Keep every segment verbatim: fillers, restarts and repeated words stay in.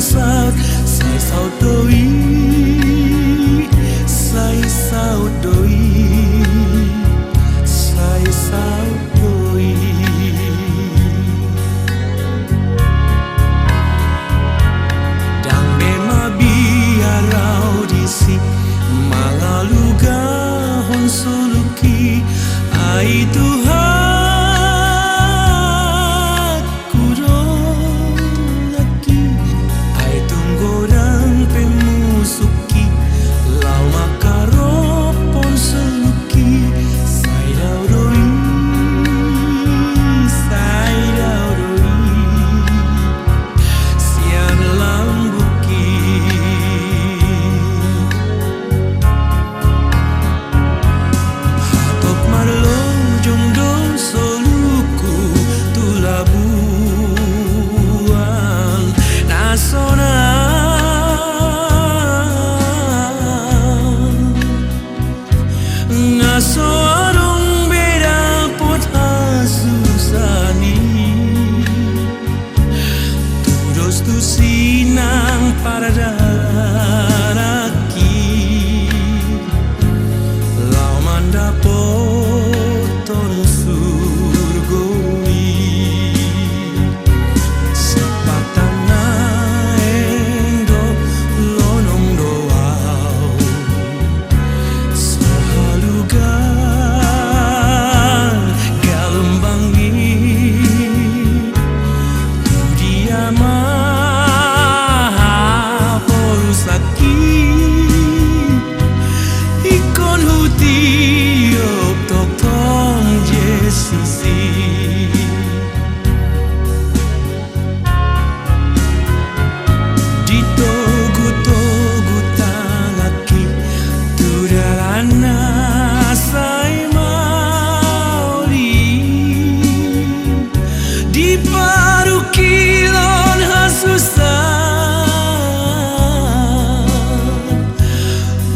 Sai saut do i, sai saut do i, sai saut do i. Ndang be mabiar au disi mangalugahon soluki, ai Tuhan. Hudolaki, ai tung godang pe musuki, laho mangkarophon soluki, sai dao do i, sai dao do i, sian lambungki. Hatop marlojong do soluku tu labuan na sonang, na so adong be dapot hasusaan i. Tudos tusi nang paradanan i, laho mandapothon surgo i. Sipata naeng do lonong do au, so halugan galombang i. Tu dia ma haporusaki, ingkon hutiop tongtong Jesus i. Ditogutogu tanganki tu dalan na sai maol i, diparungkilhon hasusaan,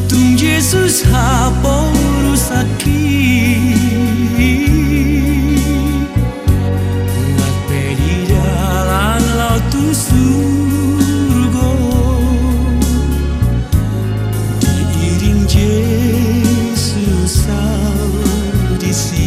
tung Jesus haporusaki. Nang pe di dalan laho tu surgo, diiring Jesus au disi.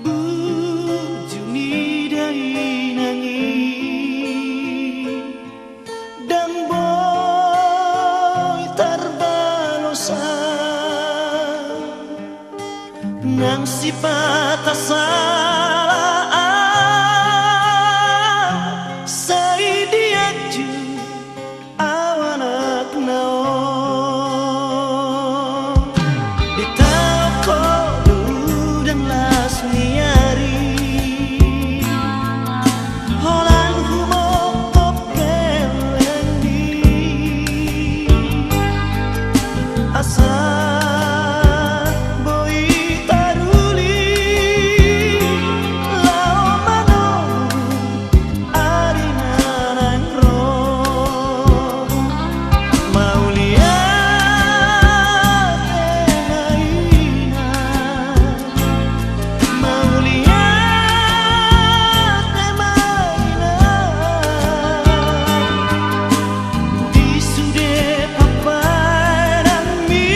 Bujur ni dainang i, ndang boi tarbalosan, nang sipata sala au sai dianju au anakna on. Ditaon ho do udan las ni ari, holan humongkop hellengmi, asa boi taruli laho manolus ari na naeng ro. Mauliate ma inang, mauliate ma inang, di sude papadanmi.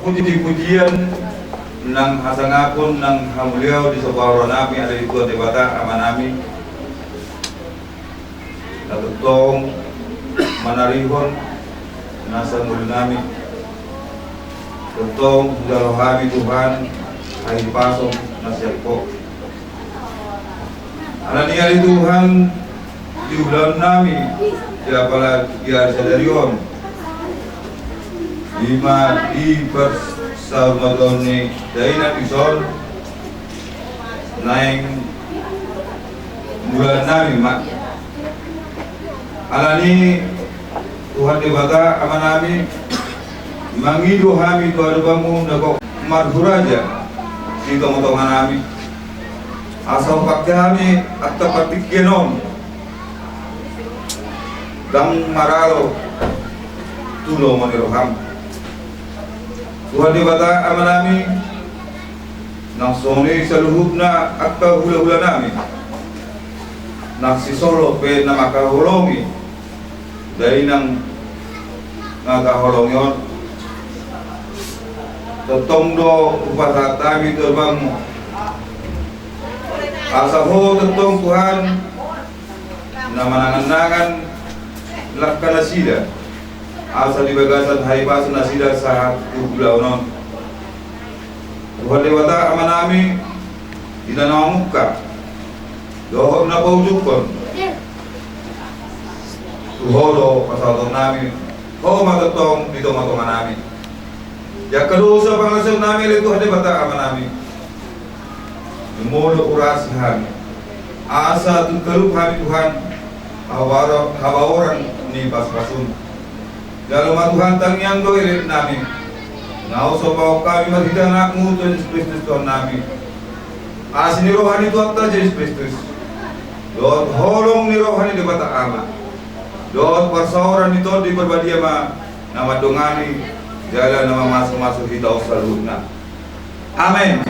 Puji-pujian nang hasangapon nang hamuliaon di saparohanami ate di Tuhan Debata Amanami, na tongtong manarihon nasa ngolunami. Tongtong hujalo hami Tuhan hahipason na sian Ho. Alani i ale Tuhan, di ulaonnami, di apala di ari sadari on, ima di parsaurmatuaon ni dainang dison, naeng mulaannami ma. Alani i Tuhan Debata Amanami, mangido hami tu adopanMu na gok marhuraja di tongatonganami. Asa hupangke hami angka partingkian on ndang maralo tu lomo ni rohaM. Tuhan Debata Amanami, nang songon i saluhutna angka hulahulanami, nang sisolo pe na mangkaholongi dainang na taholongi on. Tongtong do hupasahat hami tu adopanMu, asa Ho tongtong Tuhan na mananganangan langka nasida, asa di bagasan hahipason nasida sahat tu ulaon on. Tuhan Debata Amanami, di na mamungka dohot na paujungkon, tu Ho do pasahatonnami, Ho ma tongtong di tongatonganami. Di angka dosa pangalaosionnami ale Tuhan Debata Amanami, molo hurasa hami, asa tung talup hami Tuhan habaoran, habaoran ni pasupasu-Mu. Jalo ma Tuhan tangiang dohot elelenami, naung hupahompu hami marhite AnakMu Jesus Kristus Tuhannami. Asi ni roha ni Tuhanta Jesus Kristus, dohot holong ni roha ni Debata Ama, dohot parsaoran ni Tondi Parbadia ma na mandongani jala na mamasumasu hita on saluhutna. Amen.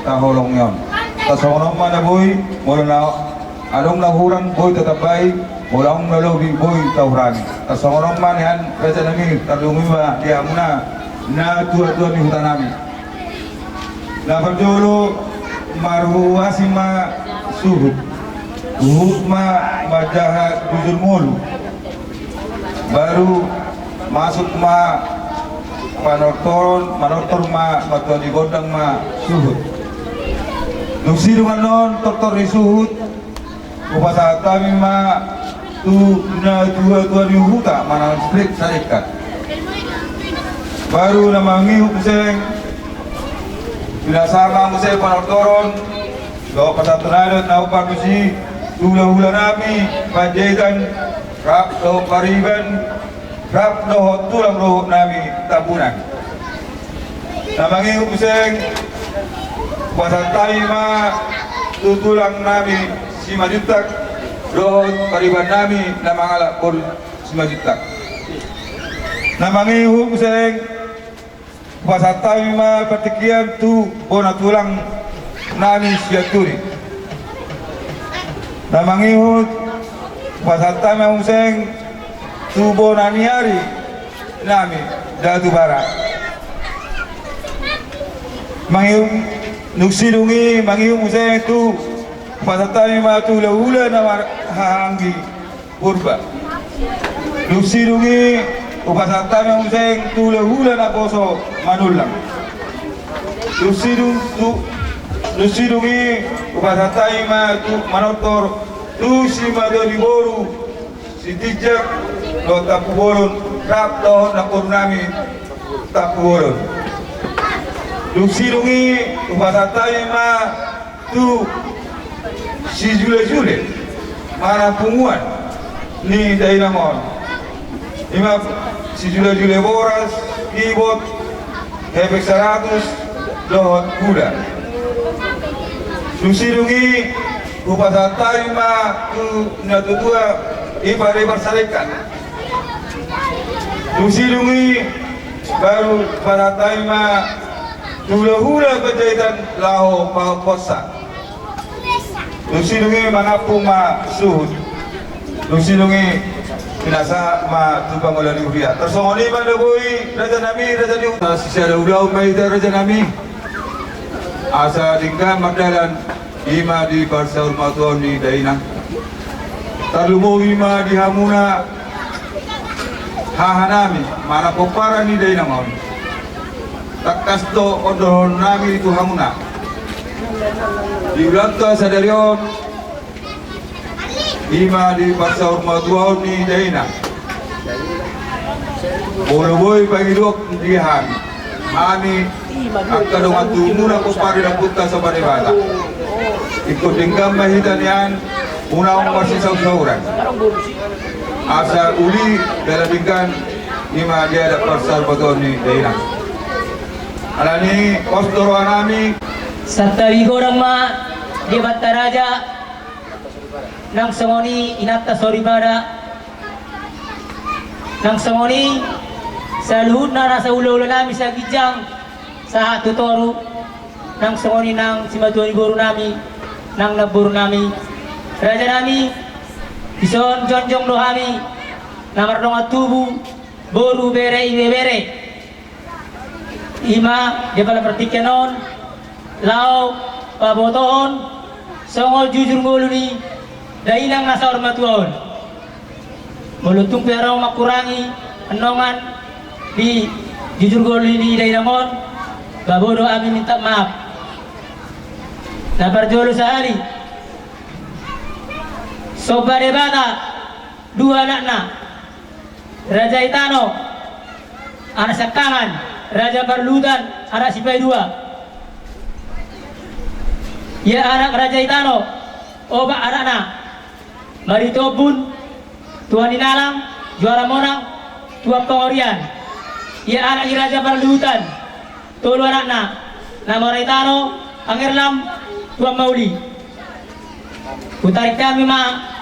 Taholongi on. Tarsongon on ma na boi, molo na adong na hurang boi tatambai, molo adong na lobi boi tahurangi. Tarsongon on ma nian rajanami, tarlumobi ma di hamuna na tuatua ni hutanami. Na parjolo, marhuhuasi ma suhut. Huhut ma manjaha bujur ngolu. Baru masuk ma panortoron, manortor ma matua ni gondang ma suhut. Dung sidung annon tortor ni suhut, hupasahat hami ma tu na tuatua ni huta manang strik sadengkan. Baru na mangihut muse, pinasahat muse panortoron dohot pasahat na dohot na umpar tusi tu hulahula nami Panjaitan rap dohot Pariban rap dohot tulang dohot nami Tambunan. Na mangihut muse, pasahat hami ma tu tulang nami Simanjuntak dohot pariban nami na mangalap boru Simanjuntak. Na mangihut muse, pasahat hami ma partingkian tu bona tulang nami Sianturi. Na mangihut, pasahat hami ma muse tu bona ni ari nami Datu Bara. Mangihut, dung sidung i mangihut muse tu, pasahat hami ma tu hulahula na marhahaanggi Purba. Dung sidung i hupasahat hami ma muse tu hulahula naposo Manullang. Dung sidung tu, dung sidung i hupasahat hami ma tu manortor tu simatua ni boru Sitinjak dohot Tampubolon rap dohot namboru nami Tampubolon. Dung sidung i hupasahat hami ma tu sijulejule manang punguan ni dainang on. Ima sijulejule boras, ibot, hepeng saratus dohot gula. Dung sidung i hupasahat hami ma tu natuatua i pade parsadengkan. Dung sidung i baru hupasahat hami ma tu hulahula Panjaitan laho pahompuonsa. Dung sidung i mangampung ma suhut. Dung sidung i pinasahat ma tu pangula ni huria. Tarsongon i ma na boi raja nami, raja ni huta. Sisada ulaon ma hita raja nami, asa denggan mardalan ima di parsaurmatuaon ni dainang. Tarlumobi ma di hamuna haha nami manang pomparan ni dainang on. Tangkas do ondolhon nami tu hamuna di ulaonta sadari on, ima di parsaurmatuaon ni dainang. Molo boi pangidoan di hami, hami angka dongan tubu muna pomparan ni ompunta Soba Debata, ingkon denggan ma hita nian unang marsisaur-sauran. Asa uli jala denggan ima di adat parsaurmatuaon ni dainang. Alani i pos do roha nami. Santabi godang ma di Amanta Raja, nang songon i inanta soripada, nang songon i saluhutna nasa hulahula nami sian ginjang sahat tu toru, nang songon i nang simatua ni boru nami, nang namboru nami. Raja nami, dison jongjong do hami na mardongan tubu, boru, bere, ibebere, ima di apala partingkian on laho pabotohon songon jujur ngolu ni dainang na saur matua on. Molo tung pe adong mangkurangi annon di jujur ngolu ni dainang on, ba boi do hami minta maaf. Na parjolo sahali, Soba Debata, dua anakna, Raja Itano, anak siangkangan, Raja Parluhutan, anak sipaidua. Ia anak Raja Itano, opat anakna, Marito Ombun, Tuan Inalang, Juara Monang, Tuan Pangorian. Ia anak ni Raja Parluhutan, tolu anakna, Namora Itano, Pangerlam, Tuan Mauli. Hutarik hami ma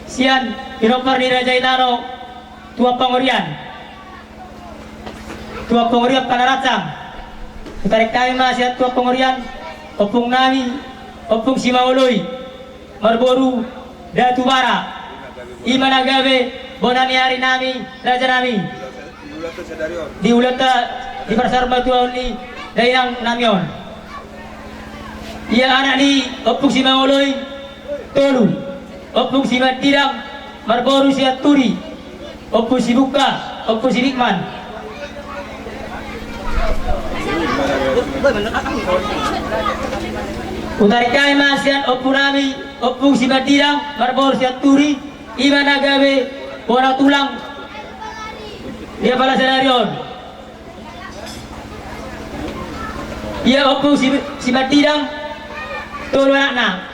sian pinompar ni Raja Itano, Tuan Pangorian. Tuan Pangorian Panaransang. Hutarik hami ma sian Tuan Pangorian, ompung nami, Ompung Simaoloi, marboru Datu Bara. Ima na gabe bona ni ari nami, raja nami, di ulaonta di parsaur matua on ni dainang nami on. Ia anak ni Ompung Simaoloi, tolu. Ompung Simandidang, marboru Sianturi. Ompung Sibukka, Ompung Sinikman. Hutarik hami ma sian ompung nami, Ompung Simandidang, marboru Sianturi, ima na gabe bona tulang di apala sadari on. Ia Ompu si, Simandidang, tolu anakna.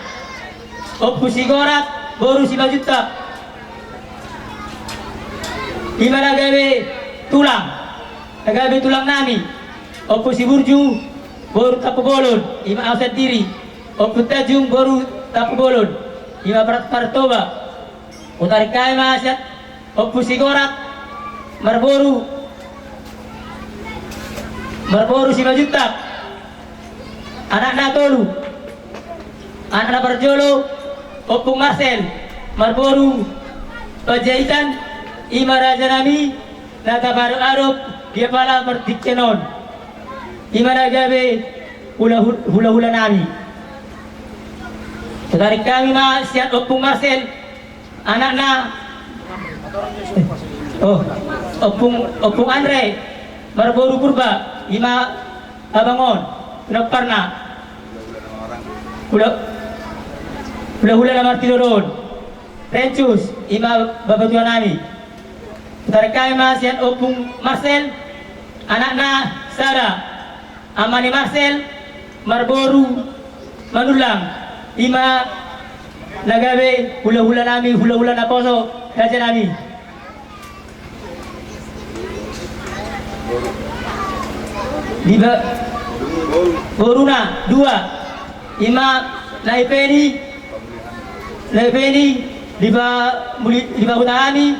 Ompu Sigorat, boru Simanjuntak. Ima na gabe tulang, na gabe tulang nami. Ompu Siburju, boru Tampubolon, ima au sandiri. Ompu Tanjung, boru Tampubolon, ima Par-, Partoba. Hutarik hami ma sian Ompu Sigorat, marboru, marboru Simanjuntak, anakna tolu. Anakna parjolo, Ompung Marsel, marboru Panjaitan, ima raja nami, na tapaadop-adop di apala partingkian on. Ima na gabe hula-, hula-hula nami. Hutarik hami ma sian Ompung Marsel, anakna, oh, Ompung, Ompung Andre, marboru Purba, ima abang on, pinomparna. Hula-, hula-hula na martinodohon. Rencus, ima bapatua nami. Hutarik hami ma sian Ompung Marsel, anakna sada. Ama ni Marsel, marboru Manullang, ima na gabe hula-hula nami, hula-hula naposo raja nami. Di ba-, boruna dua, ima Nai Peni, Nai Peni, dipa-, muli-, dipahuta hami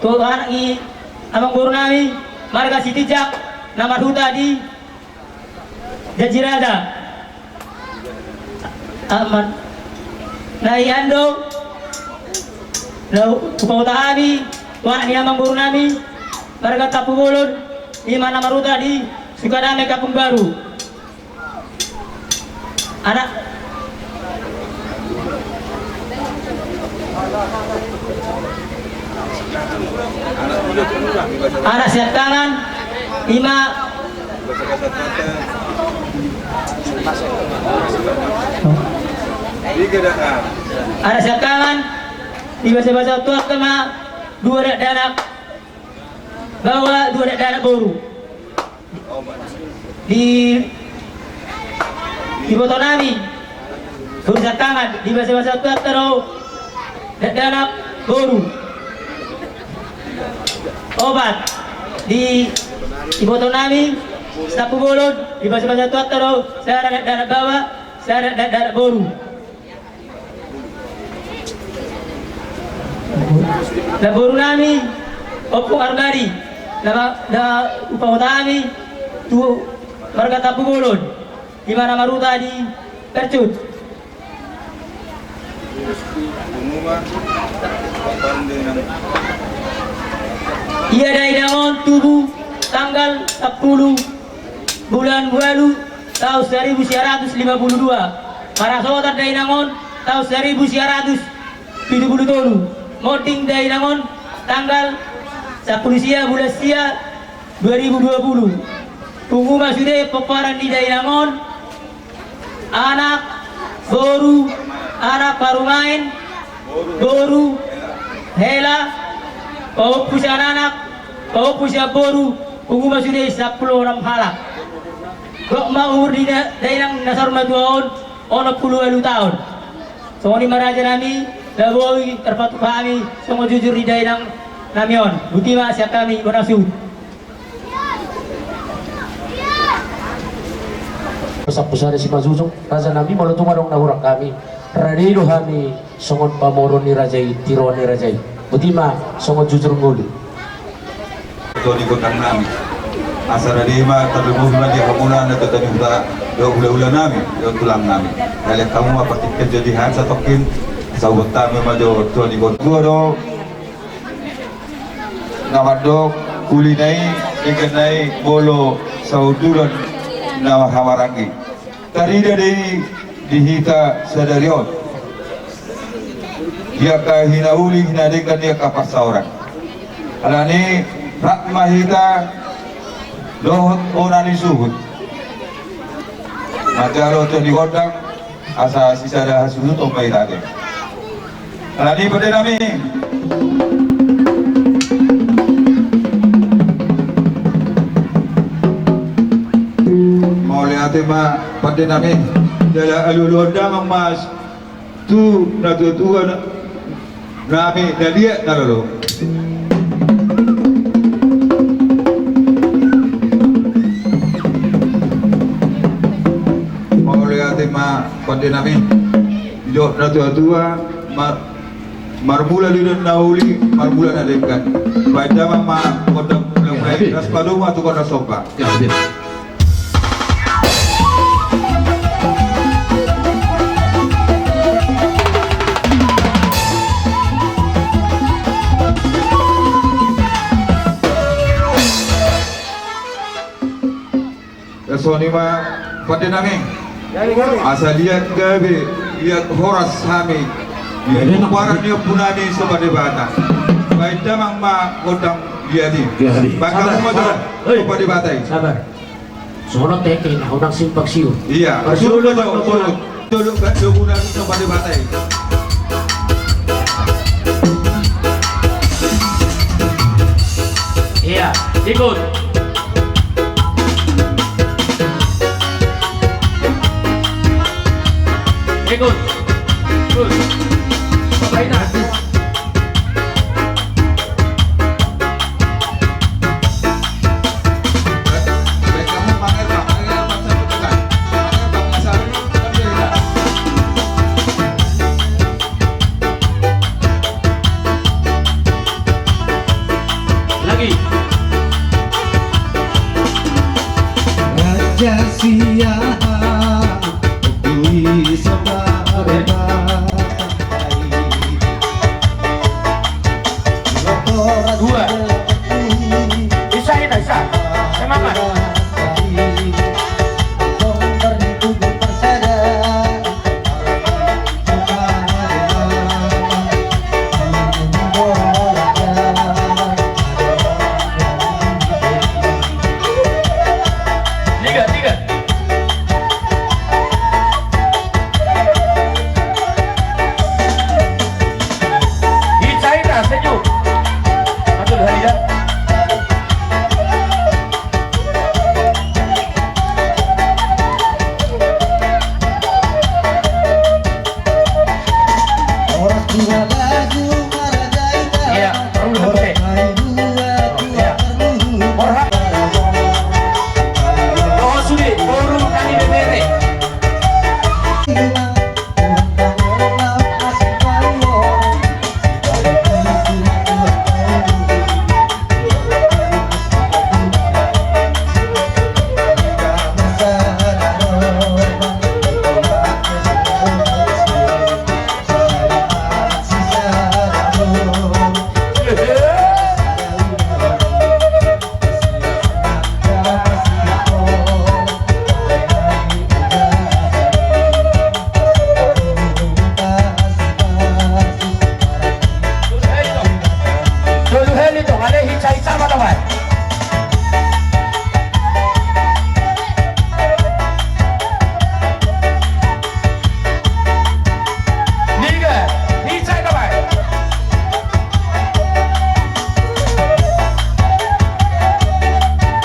tu anak ni amangboru nami, marga Sitinjak, na marhuta di Janji Raja. Aman. Nai Ando, na hupahuta hami tu anak ni amangboru nami, marga Tampubolon, ima na marhuta di Sukadame Kampung Baru. Anak, anak siatangan, ima. Anak siatangan, dibasa-basa tu angka ma, dua dakdanak baoa, dua dakdanak boru. Di, di iboto nami, boru siatangan, dibasa-basa tu angka do dakdanak boru. Opat, di iboto nami, Tampubolon, dibasa-basa tu angka do sada dakdanak baoa, sada dakdanak boru. Namboru nami, Ompung Armadi, na, na hupahuta hami tu marga Tampubolon, ima na marhuta di Percut. Ia dainang on tubu tanggal sampulu bulan ualu taon saribu sia ratus lima pulu dua. Marhasohotan dainang on taon saribu sia ratus pitu pulu tolu. Monding dainang on tanggal sampulu sia bulan sia dua ribu dua pulu. Pungu ma sude pomparan ni dainang on, anak, boru, anak parumaen, boru, hela, pahompu sian anak, pahompu sian boru, pungu ma sude sampulu onom halak. Gok ma umur ni da-, dainang na saur matua on, onom pulu ualu taon. Songon i ma raja nami, na boi tarpatupa hami songon jujur ni dainang nami on. Boti ma sian hami, bona sut. Sampulu sada simanjujung, raja nami, molo tung adong na hurang hami, rade do hami songon pamoruon ni raja i, tiruon ni raja i. Boti ma songon jujur ngolu. Tua ni gondang nami. Asa rade ma, tarlumobi ma di hamuna na tua ni huta, dohot hulahula nami, dohot tulang nami. Nalehon hamu ma partingkian jodihan satongkin, saubat hami ma jo tua ni gondang. Tua do na mandok, uli na i, denggan na i, molo saundulan na hamaranggi. Tarida do i di hita sadari on. Di angka hinauli, hinadenggan, di angka parsaoran. Alani rap ma hita dohot bona ni suhut. Manjalo tua ni gondang, asa sisada hasuhuton ma hita ate. Alani pande nami. Mauliate. Ima pande nami, jala alualuhon damang ma tu natuatua nami na liat na lolo. Mauliate ma pande nami, didok natuatua, ma- Marmula lidan na uli, marmula na denggan. Baen damang ma gondang ulang baen, ras padomu ma tu gondang somba. Songon i ma pande nami. Asa liat gabe, liat horas hami. Di hamparan ni ompu nami Somba Debata. Baen damang ma gondang liat i. Baen hamu ma tu Somba Debata i. Sabar. Songon on teke na unang simpang siur. Ia. Parjolo ma. Dolok ba, dolok ba, dolok ba, dolok ba. Ia, ikut. Ikut. Ikut. Bapak Ina. Lagi. Raja Siahaan, bui sabar. Dua. Bisa, bisa, bisa. Semangat. Tiga, tiga. Ica, Ica, senyum. Aduh, Halia. Iya, perlu tepuk, eh. Iya. Borhat. Oh, sudah, baru kami bebere.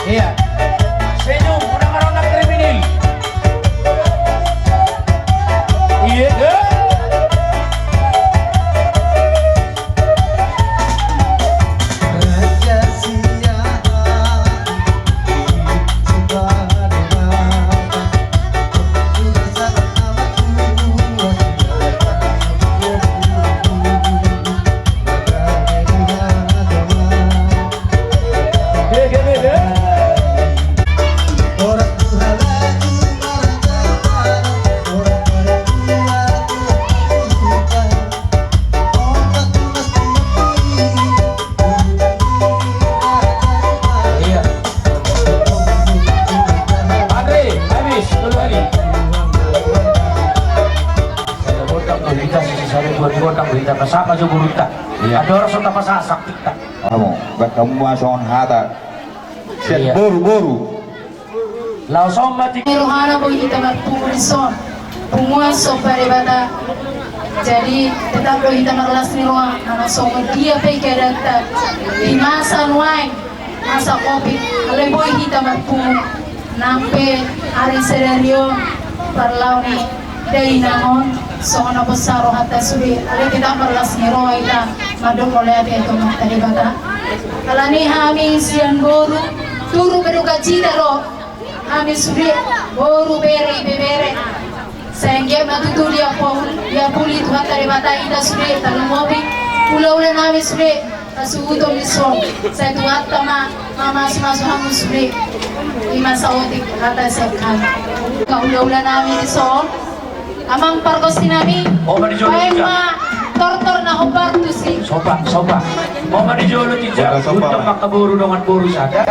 Iya. Senyum, unang maronak kriminal. Iya. Iya. Andre, habis, tolu hari. Sada gondang do hita, sisada dua gondang do hita, tasapa jo borunta. Iya. Andorang so tapasahat sakti ta. Amo, baen hamu ma songon hata. Sian boru, boru. Laos on ma ti- Ni rohana boi hita marpungu dison. Punguan Somba Debata. Jadi tetap do hita marlas ni roha, manang songon dia pe keadaanta di masa nuaeng, masa covid, alai boi hita marpungu. Nang pe ari sadari on parlao ni dainang on, songon na porsaro hata sude, alai tetap marlas ni roha hita mandok mauliate tu Amanta Debata. Alani hami sian boru, turut berduka cita do hami sude, boru, bere, ibebere. Sai anggiat ma tutu diampuli, diampuli Tuhanta Debata hita sude, tarlumobi hulahula nami sude, hasuhuton ni son, sai Tuhanta ma mamasumasu hamu sude. I ma saotik hata sian hami. Hulahula nami di son, amang pargonsi nami, baen ma tortor na hombar tusi. Sopa, sopa. Oma di jolo tija, untang mangkaboru dongan boru sada.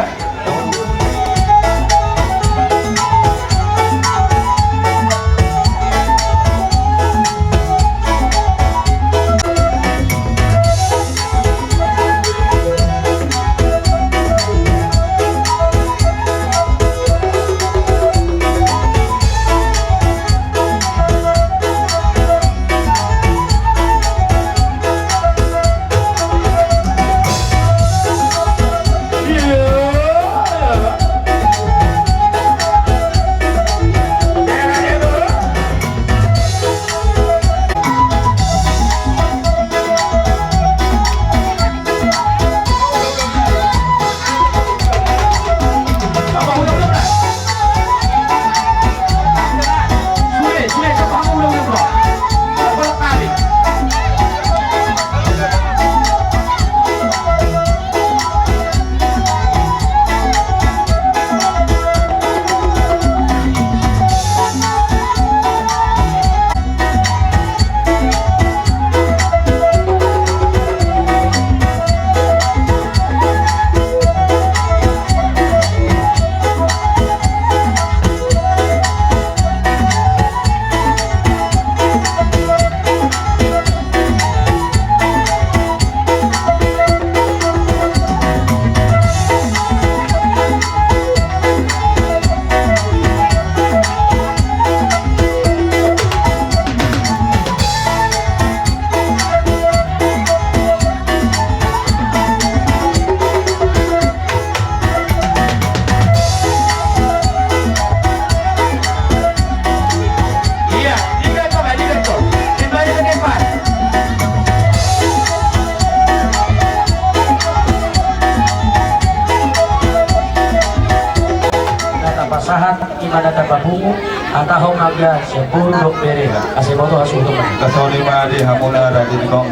Na tapasahat i ma na tapapungu, hatahon ma anggiat sian boru dohot bere, asa diboto hasuhuton ma. Songon i ma di hamuna raja ni gong.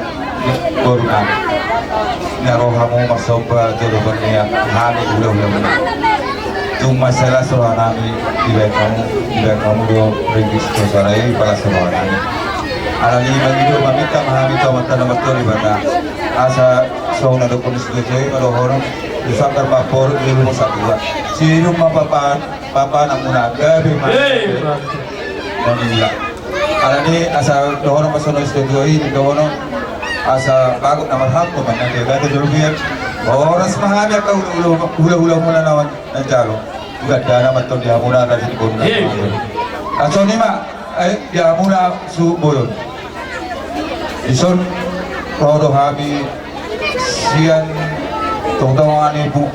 Boru nami, na ro hamu marsomba jolo berniat hami hulahula muna. Tung mansai las roha nami dibaen hamu, dibaen hamu do ringgit sitio sada i, palas roha nami. Alani i mangido maminta ma hami tu Amanta na martua Debata, asa songon na dohonon ni sitio i ma dohonon, di sanggar ma amporik, di rumah satua. Sidung ma papa, papa namuna gabe ma. Mangido. Alani asa dohonon ma songon sitio i, dohonon asa bagot na marhangko ma na dia gata jolo biar. Horas ma hami angka hulahula muna na manjalo. Uga dana ma tong di hamuna na di boru na. Asa songon i ma, eh, di hamuna suhut bolon. Dison ro do hami sian tongtong ni pu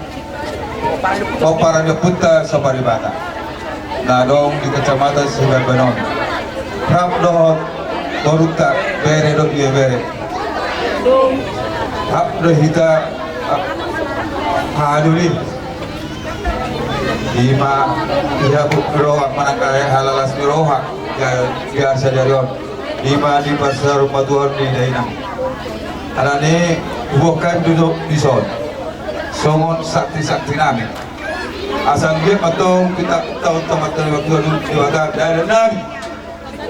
Pomparan ni ompunta Soparibata na adong di Kecamatan Sibarbanon. Rap dohot borunta bere dohot ibebere. Rap do hita, ah, haha doli. I ma dihabot ni roha manang halalas ni roha di ari sadari on. I ma di parsaurmatuaon ni dainang. Alani huboan hami dison songon sakti-sakti nami. Asa anggiat ma tong hita taon taon martani waktu adu di bagasan dainang nami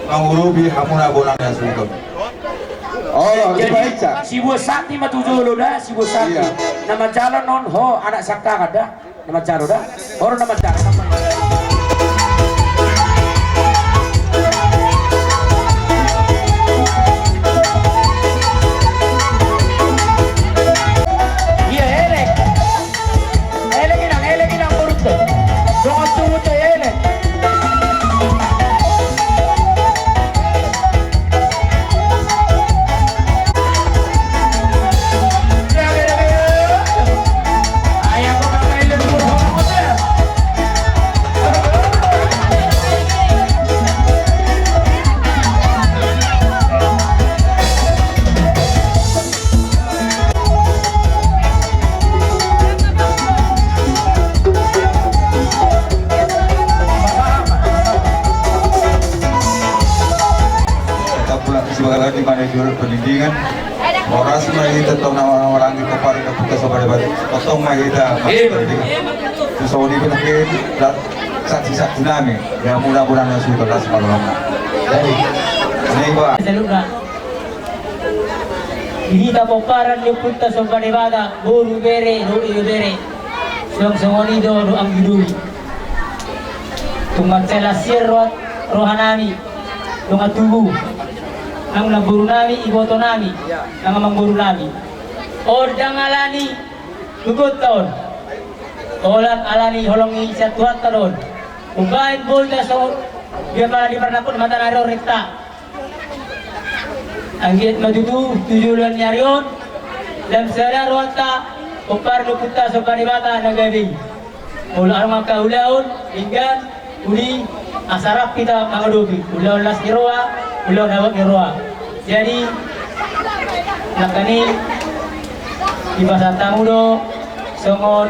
mangurupi hamuna bonang ni hasuhuton. Jadi sibuat sakti ma tu jolo da, sibuat sakti. Na manjalo on ho anak sangkangan da. Na manjalo da. Ho do na manjalo. Ia elek. Elek inang, elek inang borunta. Songon tubu ta elek. Horas ma hita tong na maranggi pomparan ni Ompunta Sombadebata. Tongtong ma hita. Songon i pe nangkin saksi-saksi nami. Ia muna-muna na suka las malolong. Jadi, ini gua. Di hita pomparan ni Ompunta Sombadebata, boru, bere dohot ibebere. Suang songon i do dohot anggi doli. Tung mansai las hian roha, roha nami, dongan tubu, nang namboru nami, iboto nami, nang amangboru nami. On ndang alani gogonta on. Holan alani holong ni sian Tuhanta do on. Umbahen boi taso, dia pala di parnaput mata na rorinta. Anggiat ma tutu tu joloan ni ari on, lam sada rohanta, pomparan ni Ompunta Sombadebata na gabe i. Molo adong angka ulaon, denggan, uli, asa rap hita mangadopi ulaon las ni roha, ulaon habot ni roha. Jadi, nangkaning, dipasahat hamu do, songon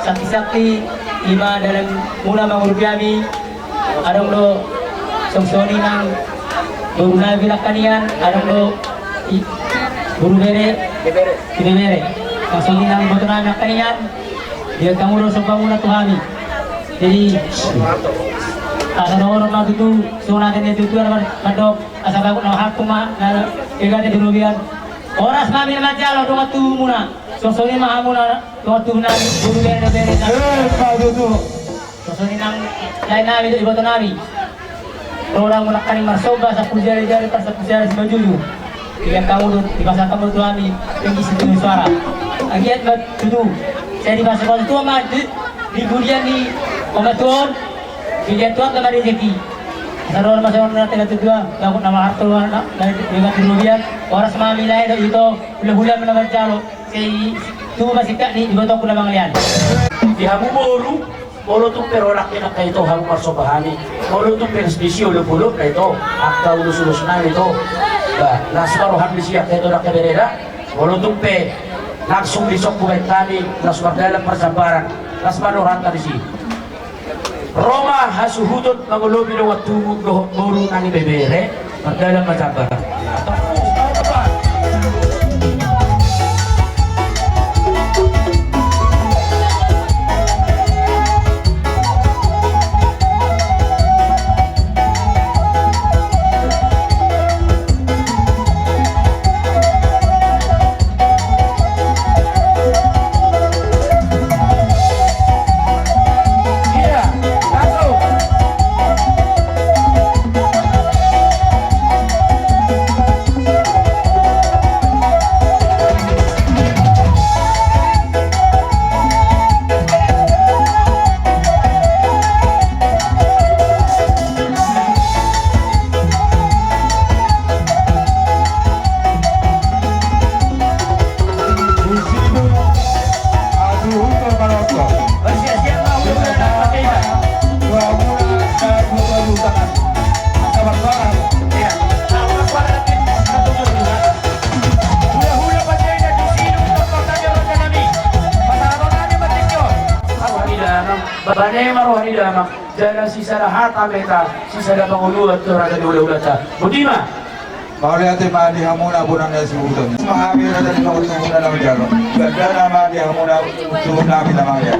saksi-saksi, ima dalan muna mangurupi hami, adong do songon i nang boru nami nangkaningan, adong do i, boru bere, ibebere, nang songon i nang iboto nami nangkaningan, dia hamu do somba muna tu hami. Jadi, asa dohonon ma tutu, songon hata ni natuatua na mandok, asa bagot na marhalto ma, na denggan di robean. Horas ma hami na manjalo dongan tubu muna. Songon i ma hamu na dongan tubu nami, boru bere, bere nami. Eh, Pak Dutu. Songon i nang lae nami dohot iboto nami. Ro hamu nangkaning marsomba sampulu jari-jari, sampulu jari simanjujung. Ia hamu do, dipasahat hamu tu hami, tinggi sitio suara. Anggiat ma tutu. Sai dipasahat tu hami di, di pudian ni omak tuan. Di dia tuan sama rezeki. Asa dohonon ma songon hata ni natuatua, bagot na marhalto, na, na, na, na, na, horas ma hami lae dohot ito, hula-hula ma na manjalo. Sai tubu ma singkat ni ibotongku na mangalean. Di hamu boru, molo tung pe ro nangkin angka ito hamu marsomba hami, molo tung pe las disi olopolop na ito, angka ulos-ulos nami ito. Ba, las ma roham disi angka ito nangkin bereda. Molo tung pe langsung disongkun baen hami, las mardalan parjambaran, las ma rohanta disi. Ro ma hasuhuton mangolopi dongan tubu dohot boru nang ibebere, mardalan ma jambar. Bane ma roha ni damang. Jala sisada hata ma hita, sisada pangoluan tu raja ni hula-hulanta. Boti ma. Mauliate ma di hamuna bona ni hasuhuton. Ma hami raja ni hula-hulanta na manjalo. Gandana ma di hamuna tu nami na mangalean.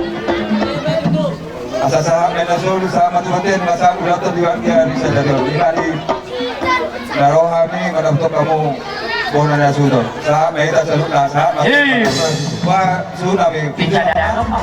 Asa sahat ma na solu, sahat ma tu bontean, asa ulaonta di bagian ni sada dua. Ima di na ro hami mandapothon hamu bona ni hasuhuton. Sahat ma hita saluhutna, sahat ma. Hei. Ba, suhut nami. Pinta dalam.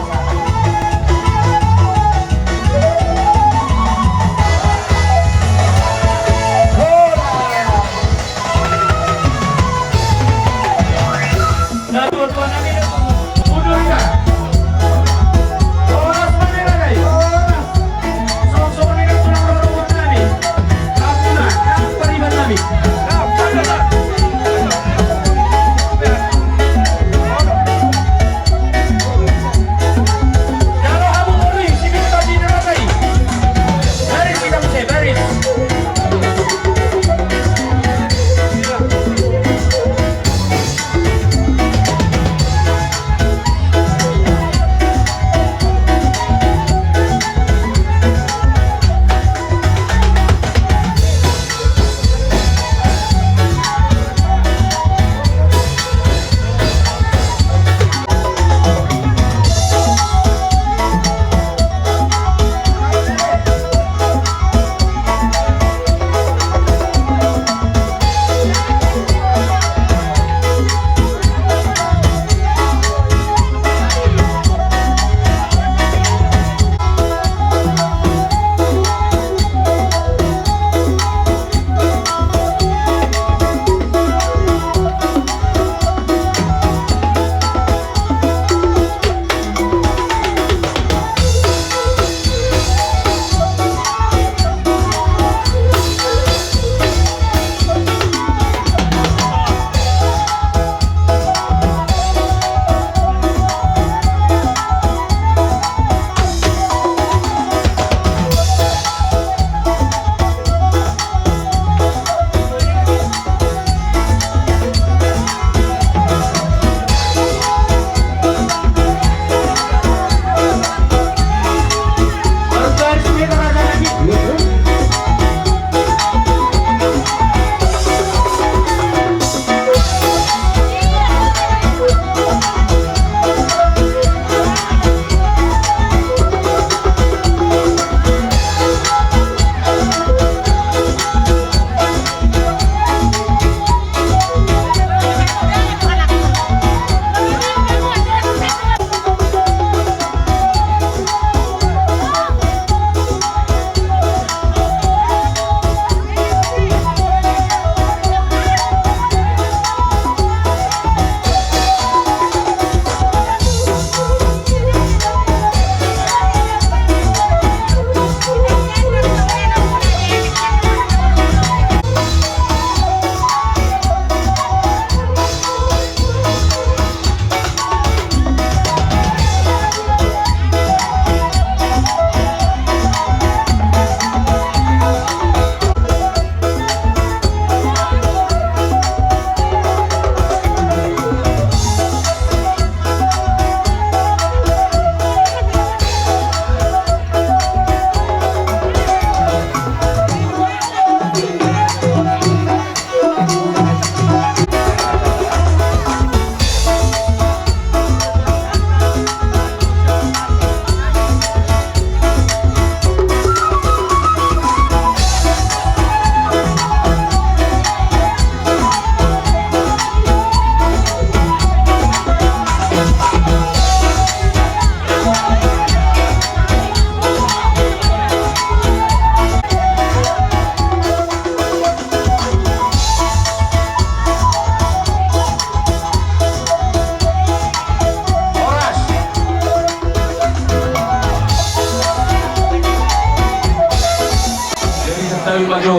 Jo,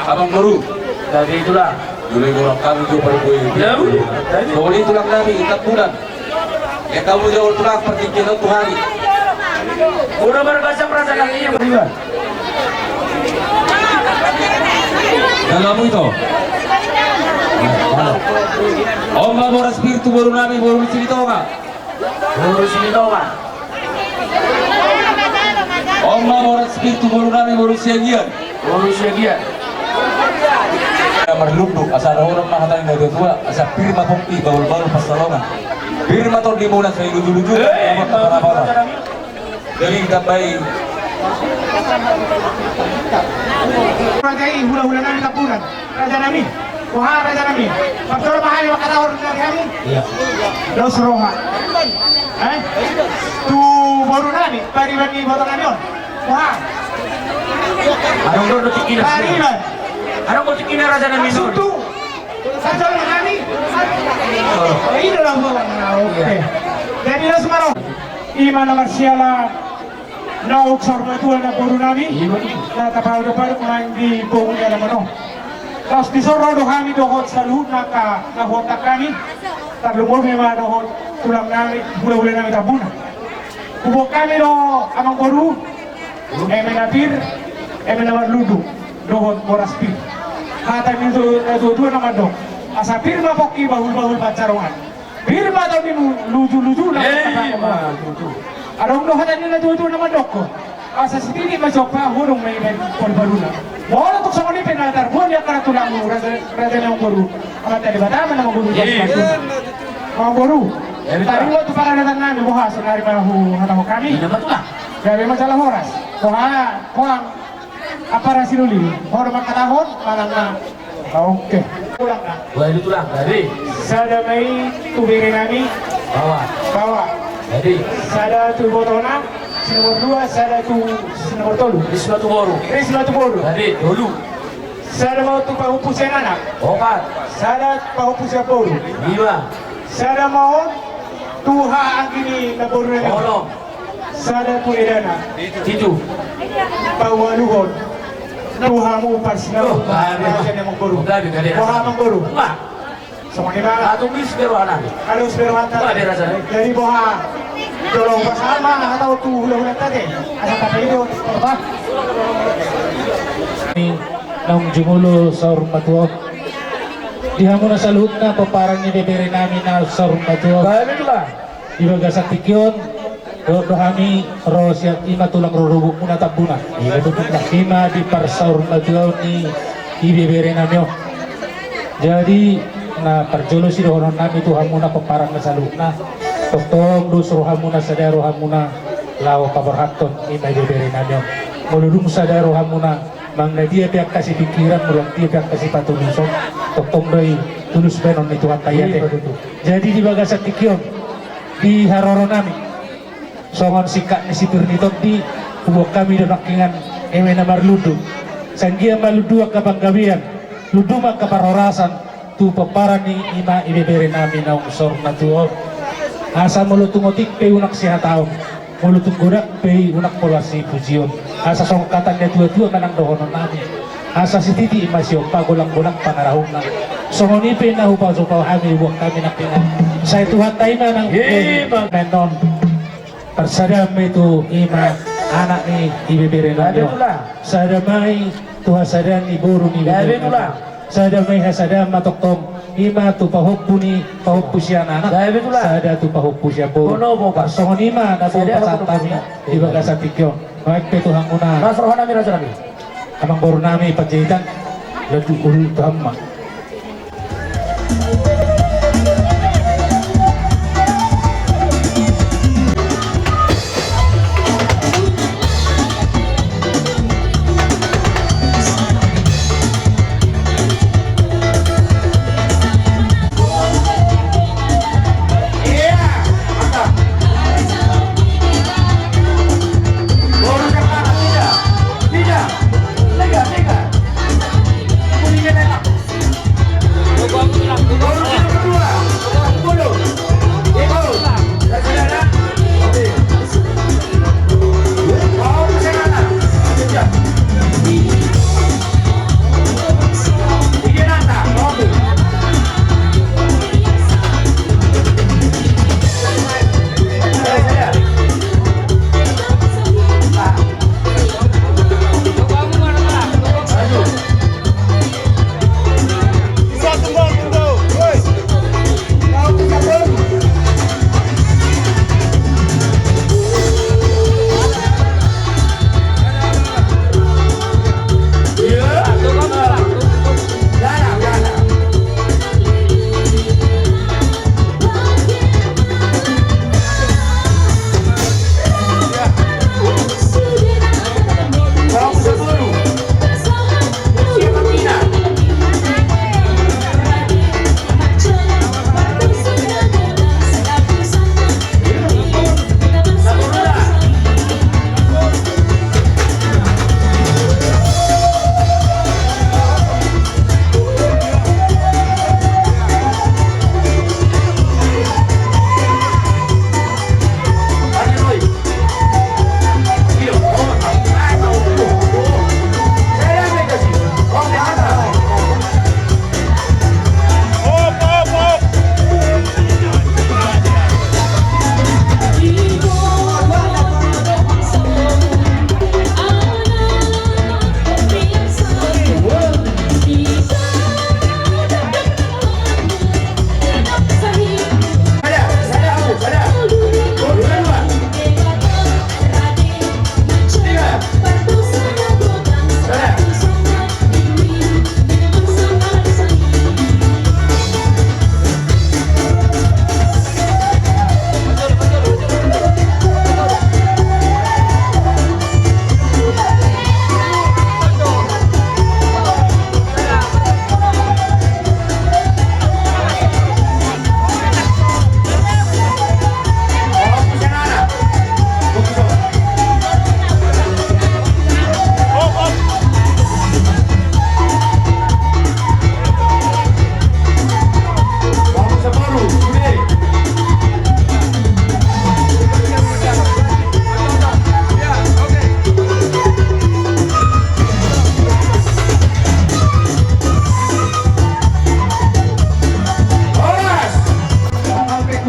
amangboru. Jadi itulah. Mulai orang kami jo pada kue. Ya, Bu. Jadi. Pokokna tulang nami, Tambunan. Ya, kamu jawab tulang pertingkian tu hari. Udah berbaca perasaan lagi ya, Bu. Dalam itu. Om ma boras pir tu boru nami, boru Silitonga. Boru Silitonga. Om ma boras pir tu boru nami, boru Siagian. Boru Siagian. Marlundu, asa ro ma hata ni na tua-tua, asa pir ma pongki, bahul-bahul pansalongan. Pir ma tondimuna, sai luju-luju. Eh, apa-apa. Jadi tambai. Raja i, hula-hula nami Tambunan. Raja nami. Boha raja nami. Parjolo ma hami mangkatahon dari hami. Iya. Dos roha. Eh? Tu boru nami, pariban ni boto nami on. Boha. Adong do tikina. Pariban. Adong do tikina raja nami. Sutu. Parjolo ma hami. Oh. Ini lah bola. Oke. Iya. Jadi dos ma ro. Ima na marsiala. Naung saur matua na boru nami, na tapaudapadu main di boru ni alaman on. Laos dison ro do hami dohot saluhutna angka na huontang hami, tarlumobi ma dohot tulang nami, hula-hula nami Tambunan. Huboan hami do amangboru, eme na pir, eme na marlundu, dohot boras pir. Hata ni tu-, na tua-tua na mandok, asa pir ma pongki, bahul-bahul pansalongan. Pir ma tondimu, luju-luju na. Eh, ma, tutu. Adong do hata ni na tua-tua na mandok. Asa sititi ma jompa, hudung ma i baen paru-paruna. Molo tung songon i pe na tarboan di angka na tulangmu, raja, raja ni amangboru. Amanta Debata ma na amangboru. Iya. Amangboru. Iya, betul. Tadi waktu paradatan nami, boha, sonari ma huhatahon hami. Iya, betul lah. Gabe ma jala horas. Boha, boha. Apa rasi doli? Hor mangkatahon, manang na. Oke. Ulang na. Wah, itu tulang, jadi. Sada ma i tu bere nami. Bawa. Bawa. Jadi. Sada tu ibotona, si nomor dua, sada tu si nomor tolu. Risma tu boru. Risma tu boru. Jadi, tolu. Sada ma tu pahompu sian anak. Opat. Sada pahompu sian boru. Lima. Sada ma on tu haha anggi ni na boru nami. Onom. Sada tu edana. Pitu. Paualuhon tu hamu parsinabung. Oh, gabe, gabe. Boha amangboru? Wah. Songon i ma. Atung bis be roha nami. Atung bis be roha nami. Wah, dia rasa. Jadi boha? Jolo pasahat ma hata tu hula-hula tate. Asa tate i do. Apa? Naung jumolo saur matua. Di hamuna saluhutna pomparan ni bebere nami na saur matua. Gabe tulang. Di bagasan tingki on, dohot do hami ro sian ima tulang rorobotmuna Tambunan. Iya, betul, Pak. Ima di parsaur matuaon ni ibebere nami on. Jadi, na parjolo sidohonon nami tu hamuna pomparan na saluhutna. Tongtong dos rohamuna, sada rohamuna laho paborhathon ima ibebere nami on. Molo dung sada rohamuna, manang na dia pe angka sipingkiran, manang na dia pe angka sipatuluson, tongtong do i tulus baenon ni Tuhanta i ate. Iya, betul. Jadi di bagasan tingki on, di haroro nami, songon singkat ni sipir ni tondi, huboan hami do nangkiningan eme na marlundu. Sai anggiat ma lundu angka panggabean, lundu ma angka parhorasan, tu pomparan ni ima ibebere nami naung saur matua on. Asa molo tung otik pe unang sihataon, molo tung godang pe i unang pola sipujion. Asa songon hata ni natua-tua manang dohonon nami. Asa sititi ma siompa, golang-golang pangarahutna. Songon i pe na hupajopahon hami, huboan hami nangkiningan. Sai Tuhanta i ma nang. Iya, Bang. Menon. Parsadaan ma i tu ima anak ni ibebere nami on. Gabe tulang. Sada ma i tu hasadaan ni boru ni ibebere nami on. Gabe tulang. Sada ma i hasadaan ma tongtong ima tu pahompu ni, pahompu sian anak. Gabe tulang. Sada tu pahompu sian boru. Songon i ma na boi pasahat hami di bagasan tingki on. Baik pe tu hamuna. Las roha nami, raja nami. Amangboru nami Panjaitan, lanjut ulu tu hamu ma.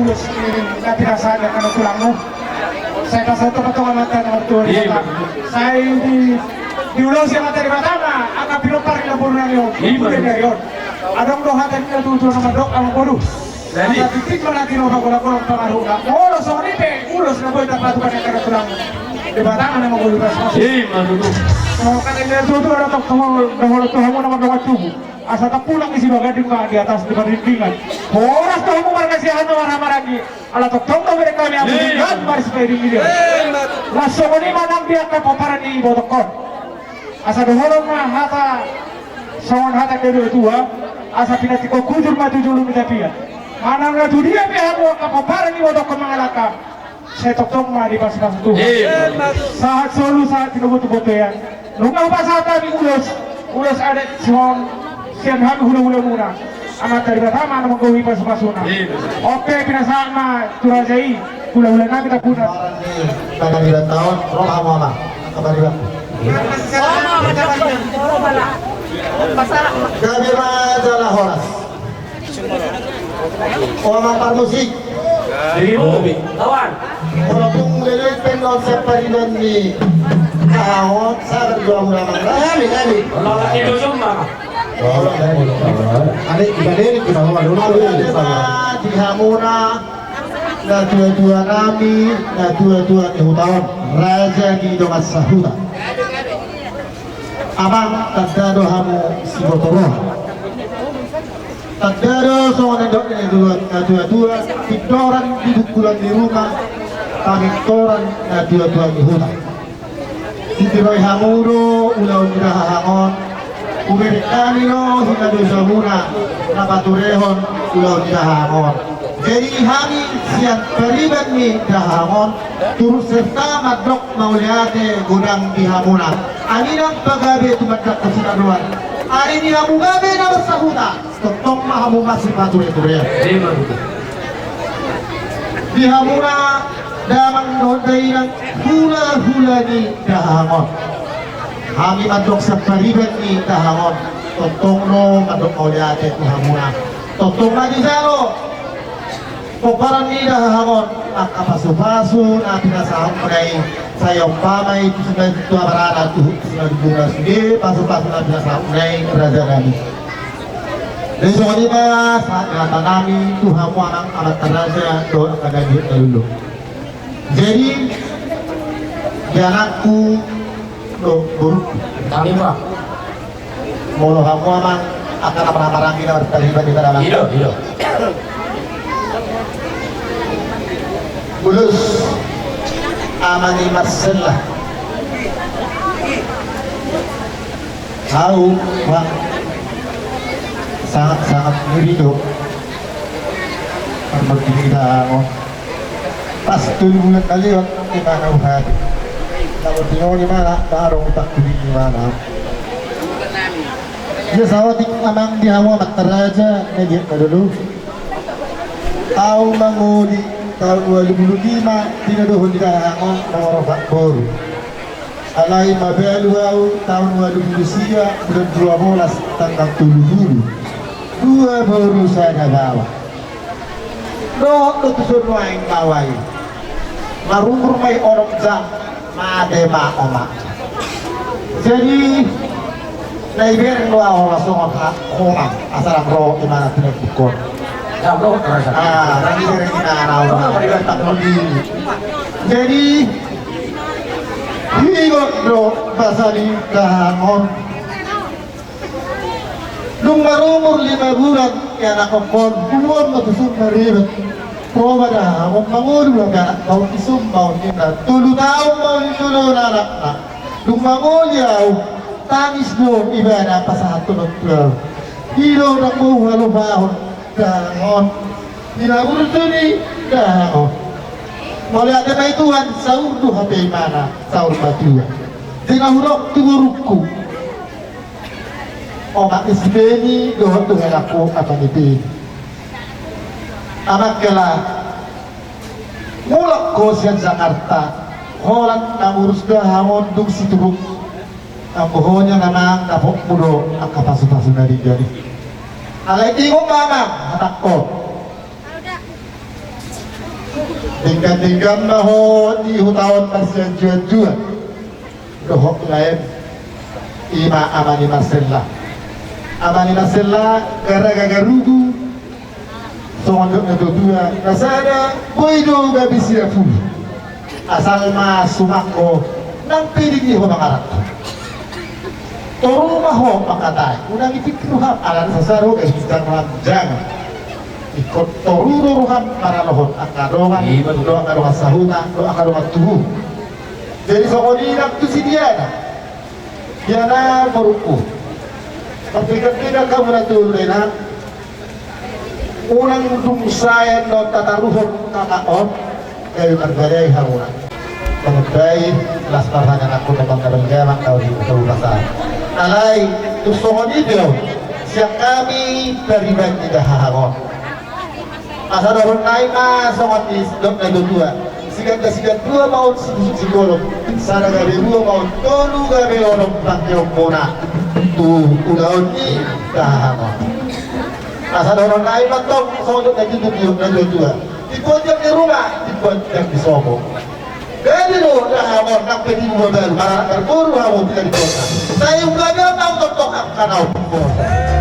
Ulos ni na pinasahat ni angka na tulangmu. Sai pasahat tongatonga ma tu Debata. Sai di, diulosi Amanta Debata ma angka pinompar ni na boruna ni on. Adong do hata ni na tutu na mandok, amang boru. Asa titik ma na tinopa, golanggolang pangarahutna. Molo songon i pe ulos na boi tarpatupa ni angka na tulangmu, Debata ma na manggoluhi pasupasu. Ima tutu. Songon hata ni na tutu, ala tong, tong, dohot tu hamu na mardongan tubu. Asa tangkulang ni Sibaganding ma di atas ni pardingdingan. Horas do hamu marga Siahaan na marhahamaranggi. Ala tongtong do bereng hami hamu denggan marsipaidingidingan. Las songon i ma nang di angka pomparan ni ibotongkon. Asa dohonon ma hata songon hata ni natuatua, asa pinantikhon hujur ma tu julu ni tapian. Manang na tudia pe hamu angka pomparan ni ibotongkon mangalangka, sai tongtong ma dipasupasu Tuhan. Sahat solu, sahat tinopa tu bontean. Nunga hupasahat hami ulos, ulos adat sian, sian hami hulahulamuna. Amanta Debata ma na manggoluhi pasupasuna. On pe pinasahat ma tu raja i hulahulanami Tampunan. Pariban taon, ro ma hamu, amang. Angka pariban. Gabe ma jala horas. O amang parmusik. Jadi, kawan. Molo tung leleng pe on sian pariban ni Dahahaang on, sabar jo hamu, amang. Gabe, gabe. Ade, di hamuna natuatuanami, natuatua ni huta on, raja ni dongan sahuta. Amang, tanda do hamu siboto roha. Tanda do songon nidok ni natuatua, pintoran di dungkunan ni ruma, pamintoran natuatua ni huta. Ditiroi hamu do ulaon ni Dahahaang on. Hubereng hami do hinadosamuna na paturehon ulaon ni Dahahaang on. Jadi hami sian pariban ni Dahahaang on turut serta mandok mauliate godang di hamuna. Ami nang pagabe tumandangkon sitadoan. Ari ni hamu gabe na marsahuta, tongtong ma hamu masipatureturean. Di hamuna damang dohot dainang hulahula ni Dahahaang on. Hami mandok sian pariban ni Dahahaang on, tongtong do mandok mauliate tu hamuna. Tongtong ma dijalo pomparan ni Dahahaang on angka pasupasu na pinasahatmuna i, sai umpama i tu simanjujung tu abarana tu simanjujungna sude pasupasu na pinasahatmuna i, rajanami. Jadi songon i ma sahat ni hatanami tu hamu amang amanta raja dohot angka na di na lolo. Jadi di anakku dohot borukku. Molo hamu amang angka na marhahamaranggi na marpariban di tadamang. Ido, ido. Bulus, ama ni Marcella. Au, Bang, sangat-sangat ngeri do. Parmoding i Dahahaang on. Pas tolu bulan na lewat, ima na uhari. Na mardingoni ma na, na adong utangku di imana. Ia saotik amang di hamu amanta raja, na di na dulu. Au mangoli taon ualu pulu lima, tinodohon ni Dahahaang on na marapat boru. Alai mabalu au taon ualu pulu sia, bulan dua bolas, tanggal tolu pulu. Dua boru sada baoa. Dohot do tuson nuaeng baoa i. Marumur ma i onom jam, mate ma omak. Jadi na ibereng do au hola songon homa, asa rang ro imana tinadingkon. Ah, rang ibereng imana au. Jadi Igot do basa ni Dahahaang on. Dung marumur lima bulan ianakhon on, umur na tuson na ribet. Ro ma Dahahaang on mangolu, anak taon tuson ma on ninna. Tolu taon ma on ninna on anakna. Dung mangoli au, tangis do ibana pasahathon tu au. I do ndang boi huhalupahon Dahahaang on. Di na burju ni Dahahaang on. Mauliate ma i Tuhan, saur do hape imana, saur matua. Di na hudok tu borungku, omak ni si Beni dohot tu anakku, apa ni Beni. Amang hela, mulak ho sian Jakarta, holan na ngurus Dahahaang on dung situruk. Anggo ho nian amang, dapotmu do angka pasupasu na denggan i. Alai ingot ma amang hatangkon. Tingkat-tingkat ma ho di huta on marsianjuan-juan. Dohot laem, ima ama ni Marsella. Ama ni Marsella, garaga garugu, songon dok na tuatua, na sada, boi do gabe sia pulu. Asal ma sumak ho, nang pe denggan ho mangaranto. Toru ma ho mangkatai, unang ipik roham, ala na sasar ho, eh, jangan, jangan. Ingkon toru do roham maralohon angka dongan, ima tutu, do angka dongan sahuta, do angka dongan tubu. Jadi songon i nang tu si Diana. Diana borungku. Partingkat-tingkat hamu na tolu da inang. Unang dung sae on tataruhon kakak on. Gabe marbadai hamu na. Marbadai las parhana nangku na bangga bangga mangkau di kabu pasar. Alai, tung songon i do. Sian hami pariban ni dahahangon. Asa dohonon nai ma songon i dok na tuatua. Siganda sigandua ma on sibusuk sigolom. Sada gabe dua ma on tolu gabe onom pangkeonmuna. Tu ulaon ni dahahangon. Asa dohonon nai ma tong songon dok na tuatua, dok na tuatua. Timbo tiang ni ruma, timbo tiang ni sopo. Gabe do dahahangon nang pe di ruma baru, maranak marboru hamu tinggal di kota. Sai umbaga ma au tongtong angka na umbaga.